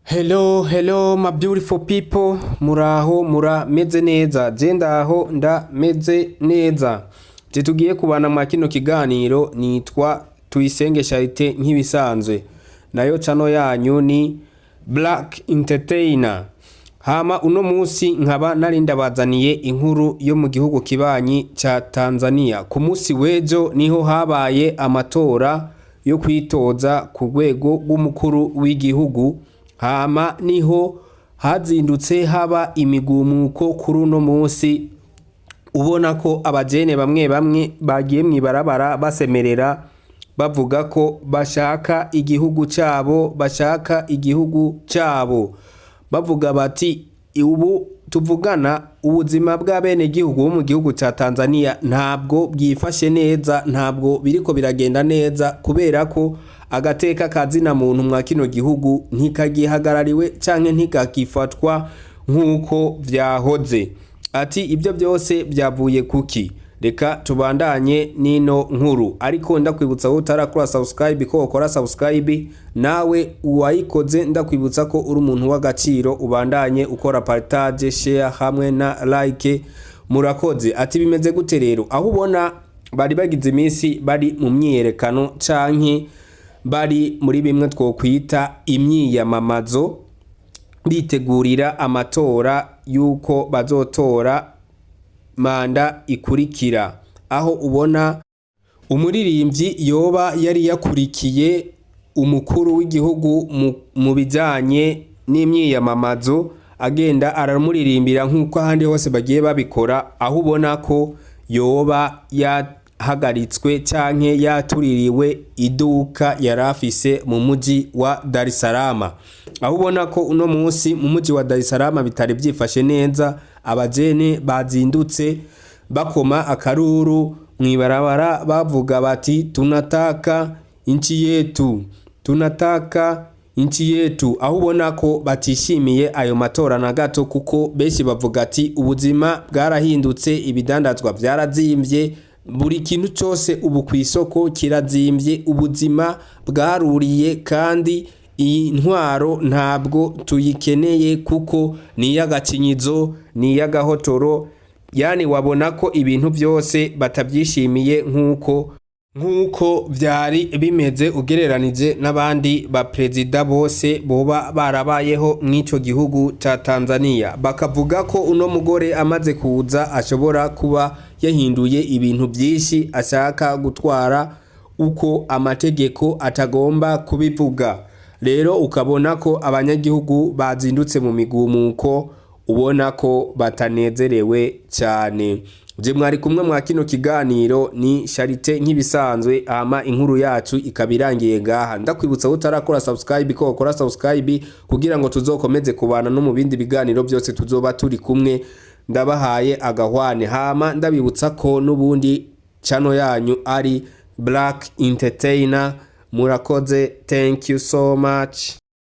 Hello, hello my beautiful people, muraho, murameze neza? Je ndaho, ndameze neza. Je tugiye kubana mwa kino kiganiro nitwa Tuyisenge Charite nk'ibisanzwe, nayo channel yanyu ni Black Entertainer. Hama uno musi nkaba nari ndabazaniye inkuru yo mu gihugu kibanyi ca Tanzania. Ku musi w'ejo niho habaye amatora yo kwitoza ku rwego rw'umukuru w'igihugu. Hama niho hazindutse haba imigumuko kuri uno musi, ubona ko abajene bamwe bamwe bagiye mw'ibarabara basemerera, bavuga ko bashaka igihugu cabo, bashaka igihugu cabo. Bavuga bati ubu tuvugana ubuzima bw'abenegihugu bo mu gihugu ca Tanzania ntabwo bwifashe neza, ntabwo biriko biragenda neza, kubera ko agateka kazina muntu mwa kino gihugu ntikagihagarariwe canke ntikagifatwa nk'uko vyahoze. Ati ibyo byose byavuye kuki? Reka tubandanye n'ino nkuru, ariko ndakwibutsa wowe utarakora subscribe ko ukora subscribe, nawe uwayikoze ndakwibutsa ko uri umuntu w'agaciro, ubandanye ukora partage, share hamwe na like. Murakoze. Ati bimeze gute rero? Aho ubona bari bagize iminsi bari mu myiyerekano canke bari muri bimwe twokwita imyiyamamazo, bitegurira amatora y'uko bazotora manda ikurikira, aho ubona umuririmbyi yoba yari yakurikiye umukuru w'igihugu mu bijanye n'imyiyamamazo, agenda aramuririmbira nk'uko ahandi hose bagiye babikora, aho ubona ko yoba yahagaritswe canke yatuririwe iduka yari afise mu muji wa Dar es Salaam. Aho ubona ko uno munsi mu muji wa Dar es Salaam bitari vyifashe neza, abajene bazindutse bakoma akaruru mw'ibarabara, bavuga bati tunataka nchi yetu, tunataka nchi yetu. Aho ubona ko batishimiye ayo matora na gato, kuko benshi bavuga ati ubuzima bwarahindutse, ibidandazwa vyarazimvye, buri kintu cose ubu kw'isoko kirazimvye, ubuzima bwaruriye, kandi iyi ntwaro ntabwo tuyikeneye kuko ni iy'agacinyizo, ni iy'agahotoro. Yani wabona ko ibintu byose batabyishimiye nk'uko vyari bimeze ugereranije n'abandi ba perezida bose boba barabayeho mw'ico gihugu ca Tanzania. Bakavuga ko uno mugore amaze kuza ashobora kuba yahinduye ibintu byinshi, ashaka gutwara uko amategeko atagomba kubivuga. Rero ukabona ko abanyagihugu bazindutse mu migumuko, ubona ko batanezerewe cyane. Je mwari kumwe mwa kino kiganiro ni Charite nk'ibisanzwe. Hama inkuru yacu ikaba irangiye ngaha. Ndakwibutsa utarakora subscribe ko ukora subscribe kugira ngo tuzokomeze kubana no mu bindi biganiro byose tuzoba turi kumwe. Ndabahaye agahwane. Hama ndabibutsa ko n'ubundi channel yanyu ari Black Entertainer. Murakoze, thank you so much.